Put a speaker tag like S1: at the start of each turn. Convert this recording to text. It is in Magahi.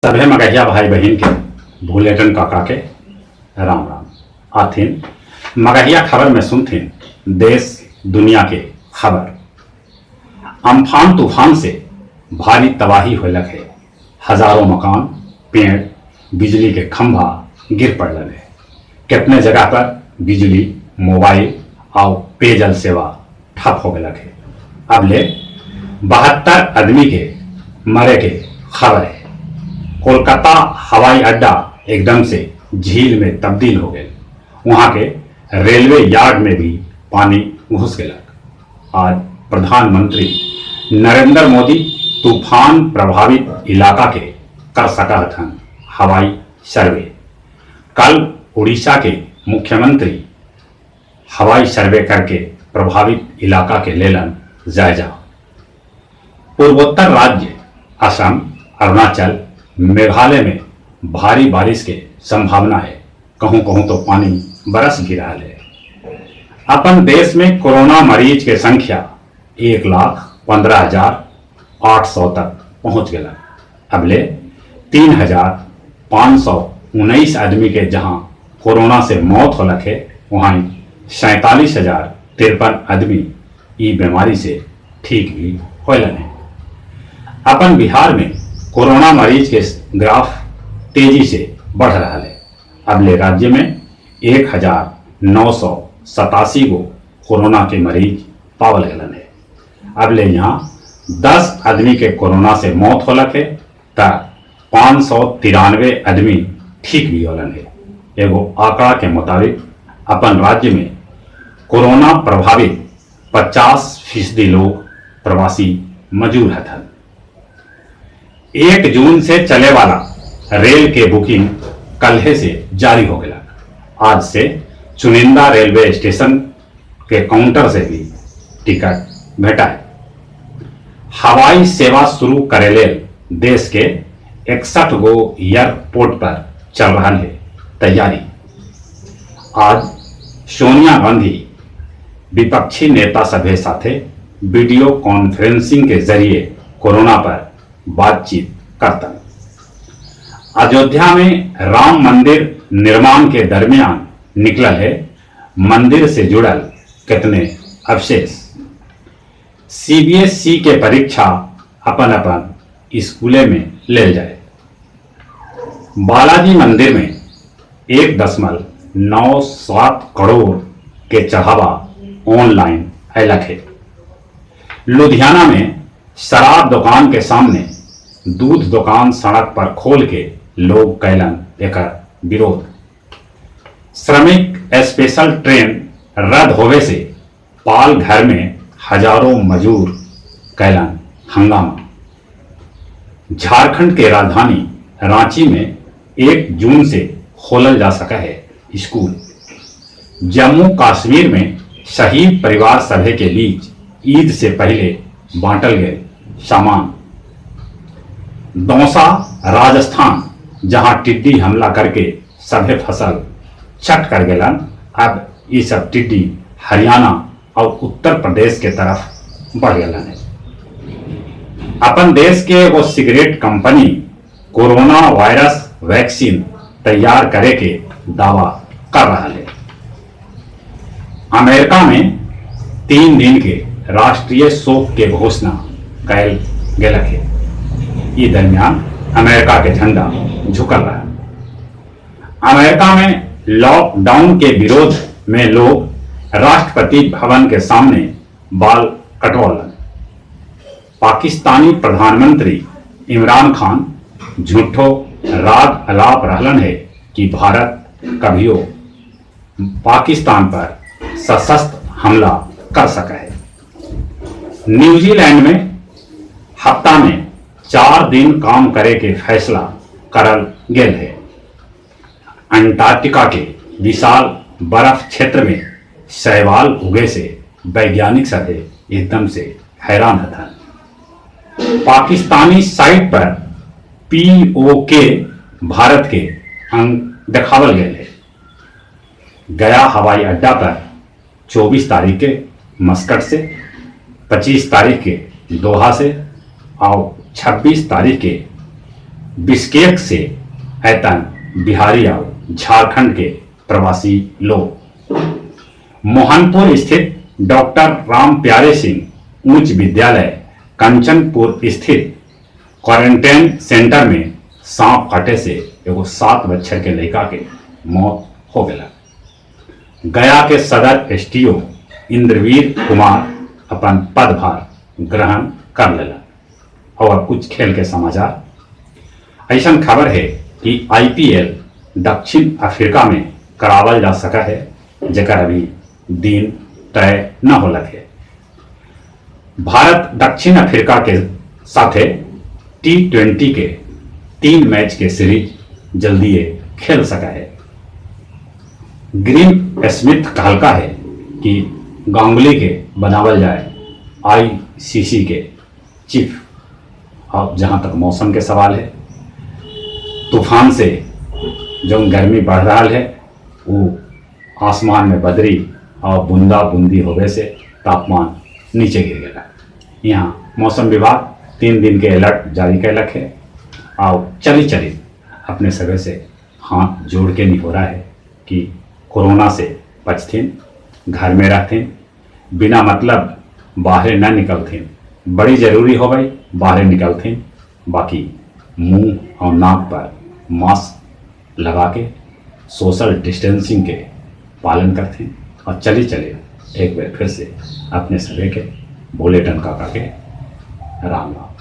S1: सभे मगहिया भाई बहिन के भुलेटन काका के राम राम। आथिन मगहिया खबर में सुनथिन देश दुनिया के खबर। अम्फान तूफान से भारी तबाही होलक हे। हजारों मकान, पेड़, बिजली के खंभा गिर पड़लन हे। केतने जगह पर बिजली, मोबाइल आउ पेयजल सेवा ठप हो गेलक हे। अब ले 72 अदमी के मरे के खबर हे। कोलकाता हवाई अड्डा एकदम से झील में तब्दील हो गेल। उहाँ के रेलवे यार्ड में भी पानी घुस गेलक। आज प्रधानमंत्री नरेंद्र मोदी तूफान प्रभावित इलाका के कर सकऽ हथन हवाई सर्वे। कल उड़ीसा के मुख्यमंत्री हवाई सर्वे करके प्रभावित इलाका के लेलन जायजा। पूर्वोत्तर राज्य असम, अरुणाचल, मेघालय में भारी बारिश के संभावना है। कहूं-कहूं तो पानी बरस भी रहा है। अपन देश में कोरोना मरीज के संख्या 1,15,800 तक पहुंच गया। अब ले 3,519 आदमी के जहां कोरोना से मौत होलक है, वहां 47,053 आदमी ई बीमारी से ठीक भी होलन है। अपन बिहार में कोरोना मरीज के ग्राफ तेजी से बढ़ रहा है। अब ले राज्य में 1,987 गो कोरोना के मरीज पावल गलन है। अब ले यहाँ 10 आदमी के कोरोना से मौत होलक है त 593 आदमी ठीक भी होलन है। एगो आंकड़ा के मुताबिक अपन राज्य में कोरोना प्रभावित 50% लोग प्रवासी मजदूर हथन। 1 जून से चले वाला रेल के बुकिंग कल से जारी हो गया। आज से चुनिंदा रेलवे स्टेशन के काउंटर से भी टिकट भेटाए। हवाई सेवा शुरू करे लेल देश के 61 गो एयरपोर्ट पर चल रहा है तैयारी। आज सोनिया गांधी विपक्षी नेता सभे साथे वीडियो कॉन्फ्रेंसिंग के जरिए कोरोना पर बातचीत करतन। अयोध्या में राम मंदिर निर्माण के दरमियान निकलल है मंदिर से जुड़ल कितने अवशेष। सीबीएसई के परीक्षा अपन अपन स्कूले में ले जाए। बालाजी मंदिर में 1.97 करोड़ के चढ़ावा ऑनलाइन अयलक है। लुधियाना में शराब दुकान के सामने दूध दुकान सड़क पर खोल के लोग कैलन एकर विरोध। श्रमिक स्पेशल ट्रेन रद्द होवे से पालघर में हजारों मजदूर कैलन हंगामा। झारखंड के राजधानी रांची में 1 जून से खोलल जा सका है स्कूल। जम्मू कश्मीर में शहीद परिवार सभे के बीच ईद से पहले बांटल गए सामान। दौसा राजस्थान जहां टिड्डी हमला करके सभे फसल चट कर गेलन, अब ये सब टिड्डी हरियाणा और उत्तर प्रदेश के तरफ बढ़ गलन है। अपन देश के एगो cigarette company corona virus vaccine तैयार करे के दावा कर रहा है। अमेरिका में 3 दिन के राष्ट्रीय शोक के घोषणा कैल गेलक है। ये दरमियान अमेरिका के झंडा झुकल रहा। अमेरिका में लॉकडाउन के विरोध में लोग राष्ट्रपति भवन के सामने बाल कटवालन। पाकिस्तानी प्रधानमंत्री इमरान खान झूठो राग अलाप रहलन है कि भारत कभियो पाकिस्तान पर सशस्त्र हमला कर सका है। न्यूजीलैंड में हफ्ता में 4 दिन काम करे के फैसला करल गेल है। अंटार्कटिका के विशाल बर्फ क्षेत्र में शैवाल उगे से वैज्ञानिक सभे एकदम से हैरान हथन। पाकिस्तानी साइट पर पीओके भारत के अंग दिखावल गए है। गया हवाई अड्डा पर 24 तारीख के मस्कट से, 25 तारीख के दोहा से और 26 तारीख के बिश्केक से अयतन बिहारी आउ झारखंड के प्रवासी लोग। मोहनपुर स्थित डॉक्टर राम प्यारे सिंह उच्च विद्यालय कंचनपुर स्थित क्वारंटाइन सेंटर में सांप काटे से एगो 7 बच्छर के लड़का के मौत हो गया। गया के सदर एसडीओ इंद्रवीर कुमार अपन पदभार ग्रहण कर लेला। और कुछ खेल के समाचार। ऐसा खबर है कि आईपीएल दक्षिण अफ्रीका में करावल जा सका है, जेकर अभी दिन तय न होलक है। भारत दक्षिण अफ्रीका के साथे T20 के 3 मैच के सीरीज जल्दी खेल सका है। ग्रीम स्मिथ कहलका है कि गांगुली के बनावल जाए आईसीसी के चीफ। अब जहां तक मौसम के सवाल है, तूफान से जो गर्मी बढ़ रहा है वो आसमान में बदरी और बूंदा बूंदी होवे से तापमान नीचे गिर गया। यहाँ मौसम विभाग 3 दिन के अलर्ट जारी कैलक है। और चली चली अपने सभी से हाथ जोड़ के नहीं हो रहा है कि कोरोना से बचथिन, घर में रहथिन, बिना मतलब बाहर न निकलथिन। बड़ी जरूरी हो गई बाहर निकलथिन, बाकी मुंह और नाक पर मास्क लगा के सोशल डिस्टेंसिंग के पालन करथिन। और चले चले एक बार फिर से अपने सभी के भोले टनका के राम राम।